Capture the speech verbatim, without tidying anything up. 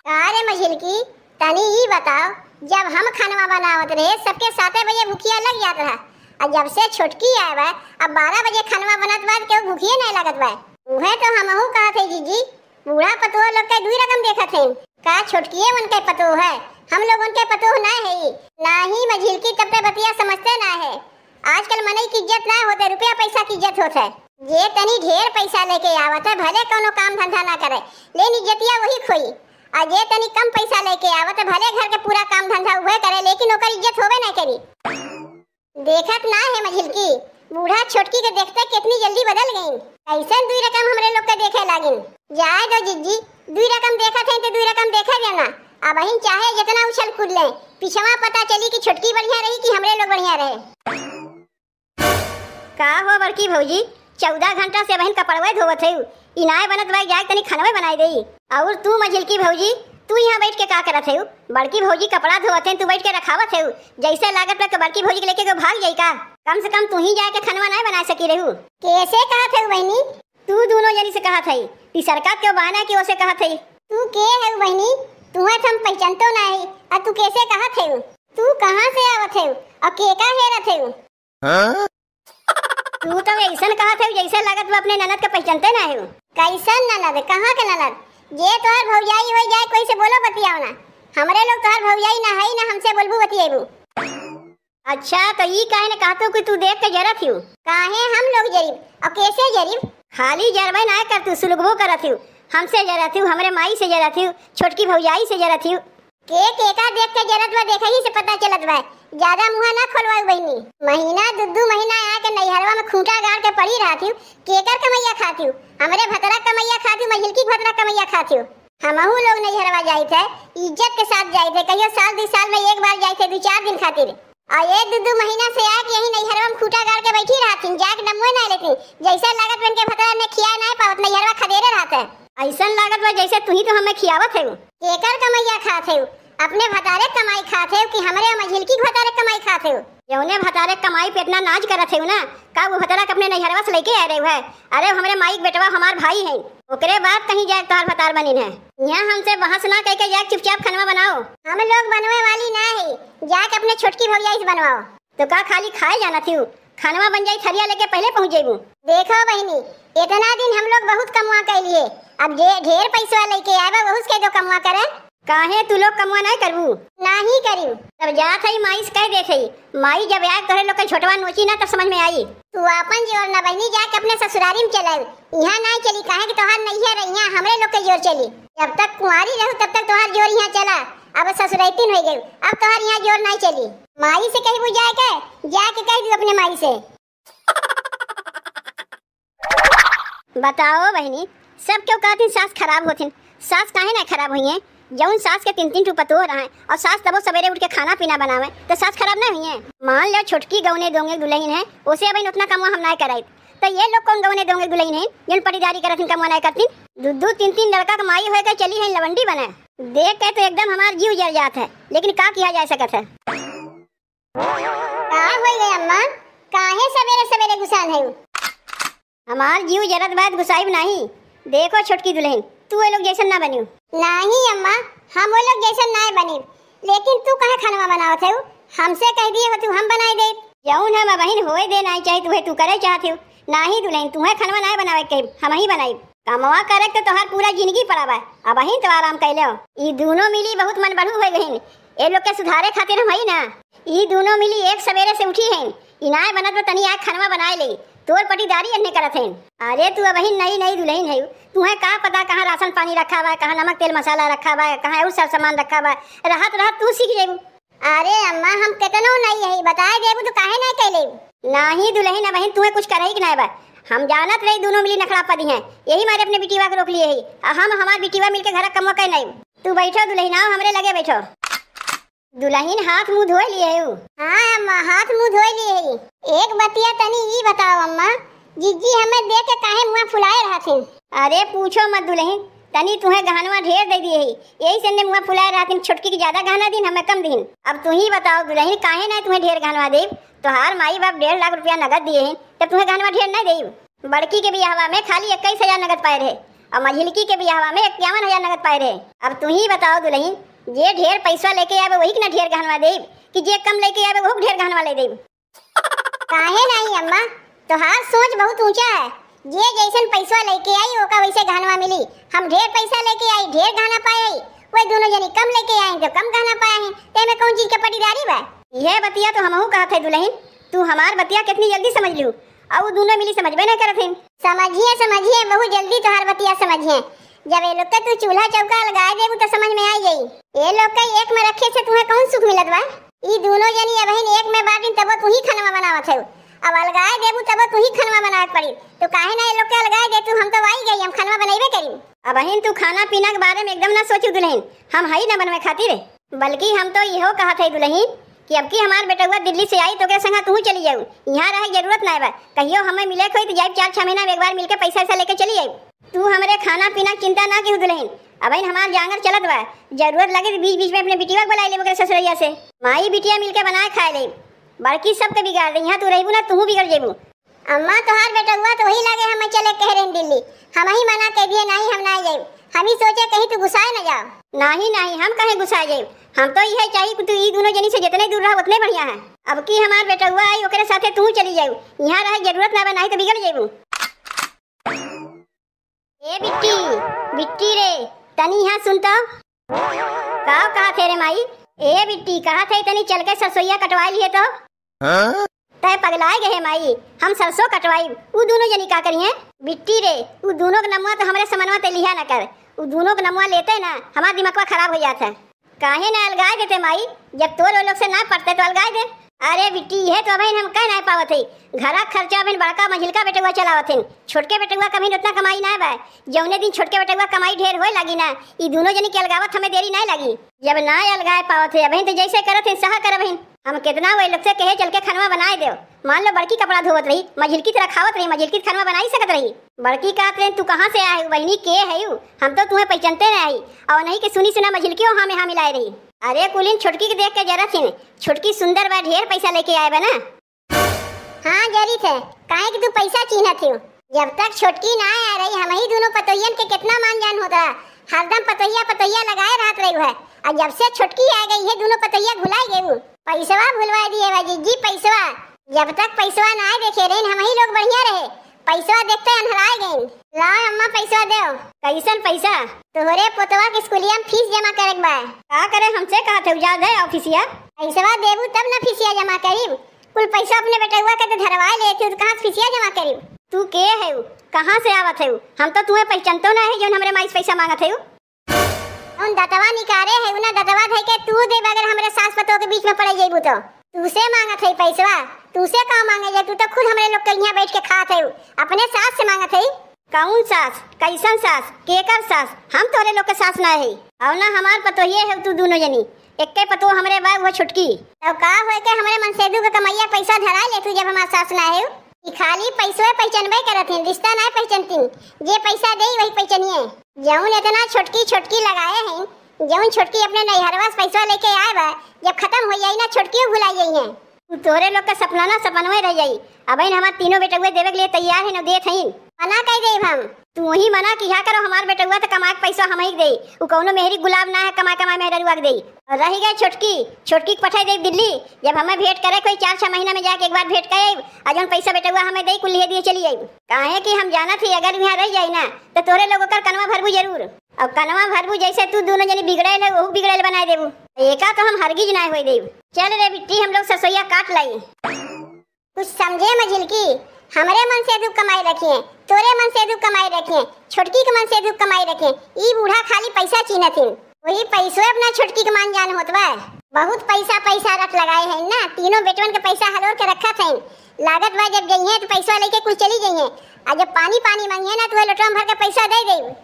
का रे मझिलकी, तनी ई बताओ, जब हम खनवा बनावत रहे, सबके साते बजे भुखिया लग जात रहा, अउर जब से छोटकी आए बा, अब बारह बजे खनवा बनत बा, केहू भुखिए नाहीं लगत बा। उहे तो हमहू कहत है जीजी, बूढ़ा पतोह लोग के दुई रकम देखत हैं। का छोटकिए उनके पतोह है, हम लोग उनके पतोह ना है? नाही मझिलकी, तब ते बतिया समझते ना है। आजकल मनई की इज्जत ना होते, रुपया पैसा की इज्जत होत है। जे तनी ढेर पैसा लेके आवत है, भले कौनो काम धंधा ना करे, लेकिन इज्जतिया वही खोई। आ जे तनी कम पैसा लेके आवत है, भले घर के पूरा काम धंधा उहे करे, लेकिन ओकर इज्जत होबे ना करी। देखत ना है मझिलकी, बूढ़ा छोटकी के देखते कितनी जल्दी बदल गईं। कैसन दुई रकम हमरे लोग के देखे लागिन। जाए दो जिज्जी, दुई रकम देखत हैं तो दुई रकम देखे देना। अबहिन चाहे जितना उछल कूद लें, पिछवा पता चली कि छोटकी बढ़िया रही कि हमरे लोग बढ़िया रहे। का हो बड़की भौजी, चौदह घंटा से अबहिन कपड़वे धोवत है, इनाय बनत बा, जाए तनी खनवे बनाए देई। और तू मझिलकी भौजी, तू यहाँ बैठ के का करत है? बड़की भौजी कपड़ा धोवत है, तू बैठ के रखावत है। जैसे लागत बा कि बड़की भौजी के लेके केहू भाग जाई का? कम से कम तू ही जाके खनवा नाय बना सकी रहू। कैसे कहत है बहिनी? तू दोनों जनी से कहत है, तीसरका के बहाना की ओसे कहत है। तू के है बहिनी? तुहे तो हम पहचानतो ना है, और तू कैसे कहत है? तू कहाँ से आवत है और केका हेरत है? हाँ? तू तो ऐसन कहत है जैसे लागत बा अपने ननद के पहचानते ना है। कैसन ननद? कहाँ के ननद? जे तोहर भौजाई हो जाए, कोई से बोलो बतियाओ ना। हमरे लोग तोहर भौजाई ना है, ना हमसे बोलबू बतियाबू। अच्छा, तो ई काहे ने कहत हो कि तू देख के जरत हियो? काहे हम लोग जरीब? और कैसे जरीब? खाली जरबे ना कर, तू सुलगबो करत हियो। हमसे जरत हियो, हमरे माई से जरत हियो, छोटकी भौजाई से जरत हियो। के केका देख के जरत बा, देखही से पता चलत बा। ज्यादा मुँह ना खोलवाऊ बहिनी। महीना दू दू महीना आके नैहरवा में खूंटा गाड़ के पड़ी रहत हियो। केकर कमैया खात हियो? हमरे भतरा कमैया खात हियो, मझिलकी भतरा कमैया खात हियो। हमहू लोग नैहरवा जाइत है, इज्जत के साथ जाइत है, कहियो साल दू साल में एक बार जाइत है, दू चार दिन खातिर। और ये दू दू महीना से आके यही नैहरवा में खूंटा गाड़ के बैठी रहत हिन, जाके नमवे ना लेती। जैसे लागत बा इनके भतरा ने खिया ना पावत, नैहरवा खदेरे रहत है। ऐसन लागत बा जैसे तुही तो हमें खियावत है। केकर कमैया खात है? अपने भतारे कमाई खात है कि हमरे मझिलकी भतारे कमाई खात है? जौने भतारे कमाई पे इतना नाज करत है ना, का वो भतारा के अपने नैहरवा से लेके आए रहे है? अरे हमरे माई के बेटवा हमार भाई है, ओकरे बाद कहीं जाए तोहार भतार बनिन है। यहाँ हमसे बहस ना कह के जाके चुपचाप खनवा बनाओ। हम लोग बनवे वाली ना है, जाके अपने छोटकी भौजाई से बनवाओ। तो का खाली खाए जानत हियो? खनवा बन जाई, थरिया लेके पहले पहुँच जइबू। देखो बहिनी, इतना दिन हम लोग बहुत कमवा कैलिए, अब जे ढेर पैसवा लेके आए बा, वहुस के दो कमवा करे। काहे तू लोग कमवा नाय करबू? नाही करी। तब जात हई माई से कह देत हई, माई जब आए तोहरे लोग के छोटवा नोची ना तब समझ में आई। तू आपन जोर ना बहिनी, जाके अपने ससुरारी में चल आऊ। यहाँ नाय चली, काहे कि तोहार नैहर है, यहाँ हमरे लोग के जोर चली। जब तक कुंवारी रहू तब तक तोहार जोर यहाँ चला, अब ससुरैतिन हो गई, अब तोहार यहाँ जोर नाय चली। माई से कहबू जाए के, जाके कह दू अपने माई से। बताओ बहिनी, सब क्यों कहतिन सास खराब होतिन? सास काहे ना खराब हुई हैं? जौन सास के तीन तीन ठो पतोह रहे और सास तबो सवेरे उठ के खाना पीना बनावे, तो सास खराब ना हुई हैं? मान लो छोटकी गौने दोंगे दुल्हन है, उसे अबहिन उतना कमवा हम ना कराई, तो ये लोग कौन गौने दोंगे दुल्हन है, जौन पटीदारी करतिन, कमवा ना करतिन? दू दू तीन तीन लड़का के माई होए के चली है लवंडी बने। देख के तो एकदम हमार जीव जर जात है, लेकिन का किया जा सकत है? का होई गए अम्मा, काहे सवेरे सवेरे गुस्सान है? हमार जीव जरत बात गुस्साइब नाही। देखो छोटकी दुल्हन, तू वो लोग जैसन ना बनियो। नाही अम्मा, हम वो लोग जैसन ना बनी, लेकिन तू कहाँ खानवा बनावत है? हमसे कह दिए हो तू हम बनाए दे। जौन हम अबहिन होए दे नाही चाहे तुहे तू करे चाहत हो। नाही दुल्हन, तुहे खानवा ना बनावे के, हम ही बनाई। कमवा करे के तो तोहार पूरा जिंदगी पड़ा बा, अबहिन तो आराम कैले हो। ई दोनों मिली बहुत मन बढ़ू हो गहिन, ए लोग के सुधारे खातिर हम हई ना। ई दोनों मिली एक सवेरे से उठी हैं, इनाय बनत बा तनी आए खनवा बनाए ले, तोर पटीदारी अन्ने करत हैं। अरे तू अबहिन नई नई दुल्हन है, तुहे का पता कहाँ राशन पानी रखा बा, कहाँ नमक तेल मसाला रखा बा, कहाँ और सब सामान रखा बा, रहत रहत तू सीख जेबू। अरे अम्मा हम केतनो नई है, बताए देबू तो काहे नहीं कैले? नाही दुल्हन अबहिन तुहे कुछ करही के नाय बा, हम जानत रही दोनों मिली नखड़ा पदी हैं, यही मारे अपने बिटिवा के रोक लिए ही। आ हम हमार बिटिवा मिलके घर कमवा कह नहीं। तू बैठो दुल्हन, आओ हमरे लगे बैठो। दुल्हन हाथ मुंह धोए लिए हऊ? हाँ अम्मा, हाथ मुंह धोए लिए हई। एक बतिया तनी ई बताओ अम्मा, जिज्जी हमें देख के काहे मुंह फुलाए रहथिन? अरे पूछो मत दुल्हन, तनी तुहे गहनवा ढेर दे दिए ही, यही से ने मुंह फुलाए रहथिन। छोटकी के ज्यादा गहना दिन, हमें कम दिन। अब तू ही बताओ दुल्हन, काहे ना तुहे ढेर गहनवा देब? तोहार माई बाप डेढ़ लाख रुपया नगद दिए हैं, तब तुहे गहनवा ढेर नहीं देब? बड़की के बियाहवा में खाली इक्कीस हजार नगद पाए रहे, और मझिलकी के बियाहवा में इक्यावन हजार नगद पाए रहे। अब तू ही बताओ दुलहिन, जे ढेर पैसा लेके आवे वही के ना ढेर गहनवा देब, कि जे कम लेके आवे वहू के ढेर गहनवा ले देब? काहे नाहीं अम्मा, तोहार सोच बहुत ऊंचा है। जे जैसन पैसा लेके आई ओका वैसे गहनवा मिली। हम ढेर पैसा लेके आई, ढेर गहना पाए आई, वही दुनो जनी कम लेके आई तो कम गहना पाए हैं। तेमे कौन चीज के पटीदारी बा? यह बतिया तो हमहू कहत है दुलहिन, तू हमार बतिया कितनी जल्दी समझ लिहू, और उ दुनो मिली समझबे नहीं करत हैं। समझिए समझिए, बहुत जल्दी तोहार बतिया समझिए। जब ये लोग के तू चूल्हा चौका अलगाए देबू तो समझ में आई जाई। ये लोग के एक में रखे से तुम्हें कौन सुख मिलत बा? ई दुनो जनी अबहिन एक में बाटिन तबो तू ही खनवा बनावत है। अब अलगाए देबू तबो तू ही खनवा बनावे के पड़ी। तो काहे ना ये लोग के अलगाए दे तू, हम तो आई गई, हम खनवा बनैबे करी। अबहिन तू खाना पीना के बारे में एकदम ना सोचू दुलहिन, हम हई ना बनवे खातिर। बल्कि हम तो इहो कहत है दुलहिन कि अब की हमार बेटउआ दिल्ली से आई तो ओकरे संगा तू चली जाऊ। यहाँ रहे के जरूरत ना बा। कहियो हमें मिले के होई तो जाइब, चार छह महीना में एक बार मिलके पैसा वैसा लेके चली जाइब। तू हमरे खाना पीना के चिंता ना किहू दुलहिन। अबहिन हमार जांगर चलत बा, जरूरत लगे तो बीच बीच में अपने बिटिया के बुलाई लेब ओकरे ससुरैया से। माई बिटिया मिलके बनाए खाए लेब। बड़की सबके बिगाड़ दे, यहाँ तू रहबू ना तू बिगड़ जेबू। अम्मा, तोहार बेटउआ तो वही लागे हमें चले कह रहे दिल्ली। हम ही मना कह दिए, नहीं हम ना जाइब। हम ही सोचे कहीं तू गुस्साए न जाओ। नहीं नहीं, हम कहे गुस्साए जाइब। हम तो यह चाहिए कि तू ई दुनो जनी से जितने दूर रहो उतने बढ़िया है। अब की हमार बेटउआ आई ओकरे साथे तू चली जाऊ, यहाँ रहे जरूरत ना बा, नहीं तो बिगड़ जेबू। ए बिट्टी, बिट्टी रे, तनी यहाँ सुन तो। का कहा थे रे माई? ए बिट्टी, कहा थे तनी चल के सरसोईया कटवा लिए तो। हाँ? तय पगलाए गए माई, हम सरसों कटवाई, उ दुनो जनी का करिए? बिट्टी रे, उ दुनो के नमुआ तो हमरे समनवा ते लिहा न कर, उ दुनो के नमुआ लेते ना हमार दिमागवा खराब हो जात है। काहे ना अलगाए देते माई, जब तोर वो लोग से ना पटते तो अलगाए दे। अरे बिट्टी, यह तो अबहिन हम कह ना पावत है। घरा खर्चा अबहिन बड़का मझिलका बेटउआ चलावत है, छोटके बेटउआ कभी उतना कमाई ना बा। जौने दिन छोटके बेटउआ कमाई ढेर होए लागी ना, ई दुनो जनी के अलगावत हमें देरी ना लागी। जब ना अलगाए पावत है अबहिन तो जैसे करत है सहा कर अबहिन। हम कितना वही लोग से कहे चल के खनवा बनाए दो। मान लो बड़की कपड़ा धोवत रही, मझिलकी तरह खावत रही, मझिलकी खनवा बनाई सकत रही। बड़की कहत रही, "तू कहाँ से आए हो बहिनी, के है यू? हम तो तुम्हें पहचानते नहीं आई।" और नहीं कि सुनी सुना मझिलकियों हाँ में हाँ मिलाए रही। अरे कुलिन छोटकी के देख के जरा थी, छोटकी सुंदर बा, ढेर पैसा लेके आए बा ना। हाँ जरी थे, काहे कि तू पैसा चीन्हत हो। जब तक छोटकी ना आ रही हम ही दुनो पतोहियन के कितना मान जान होत रहा। हरदम पतोहिया पतोहिया लगाए रहत रही है, और जब से छोटकी आ गई है दुनो पतोहिया भुलाई गई। पैसवा भुलवा दिए बा जिज्जी, पैसवा। जब तक पैसवा ना देखे रहे हम ही लोग बढ़िया रहे, पैसवा देखते अनहराए गए। लाओ अम्मा पैसवा दो। कैसन पैसा? तोहरे पोतवा के स्कूलिया में फीस जमा करे के बा। का करे हमसे कहत हो, जा दे ऑफिसिया। पैसवा देबू तब ना फीसिया जमा करीब। कुल पैसा अपने बेटउआ के तो धरवा लेत हो, तो कहाँ से फीसिया जमा करीब? तू के है? कहाँ से आवत है? हम तो तुम्हें पहचानतो ना है जौन हमरे माई से पैसा मांगत है। उन दतवा निकारे है, उना दतवा धइ के तू देब, अगर हमरे सास पतोह के बीच में पड़ जइबू तो। तू से मांगत है पैसवा, तू से का मांगे जाए, तू तो खुद हमरे लोग के यहाँ बैठ के खात है, अपने सास से मांगत है। कौन सास? कैसन सास? केकर सास? हम तोरे लोग के सास ना है। और ना हमार पतोहिए है तू दोनों जनी, एक्के पतोह हमरे बा, वो छोटकी। तो का होए के हमरे मनसेदू के कमैया पैसा धरा ले तू जब हमार सास ना है? ई खाली पैसवे पहचानबे करत हिन, रिश्ता ना पहचानतिन। जे पैसा देई वही पहचानिए। जौन इतना छोटकी छोटकी लगाए हैं, जौन छोटकी अपने नैहरवा से पैसा लेके आए बा, जब खत्म हो जाई ना छोटकियो भुलाई जाई हैं। उ तोहरे लोग के सपना ना सपनवे रह जाई। अबहिन हमार तीनों बेटउए देवे के लिए तैयार हैं, न देत हईन। मना कह देब हम। तू वही मना किहा करो, हमार बेटउआ तो कमाए के पैसा हम ही देई। उ कौनो मेहरी गुलाब ना है, कमाए कमाए मेहररुआ के देई। और रही गई छोटकी, छोटकी के पठाई देब दिल्ली। जब हमें भेंट करे कोई चार छह महीना में जाके एक बार भेंट कर आइब, आ जौन पैसा बेटउआ हमें देई, कुल लिहे दिए चली आइब। काहे कि हम जानत ही अगर यहाँ रह जाई ना, तो तोहरे लोग ओकर कनवा भरबू जरूर। और कनवा भरबू जैसे तू दोनों जनी बिगड़ैल है, वहू बिगड़ैल बनाए देबू। एका तो हम हरगिज ना होए देब। चल रे बिट्टी, हम लोग सरसोईया काट लाई। कुछ समझे मझिलकी, हमरे मनसेदू के कमाई रखिए, तोरे मनसेदू के कमाई रखिए, छोटकी के मनसेदू के कमाई रखिए। ई बूढ़ा खाली पैसा चीन्हत हिन। वही पैसवे अपना छोटकी के मान जान होत बा। बहुत पैसा पैसा रट लगाए हैं ना, तीनों बेटवन के पैसा हलोर के रखत हैं। लागत बा जब जइहें तो पैसा लेके कुल चली जइहें। आ जब पानी पानी मांगिए ना तो वह लोटवा में भर के पैसा दे देब।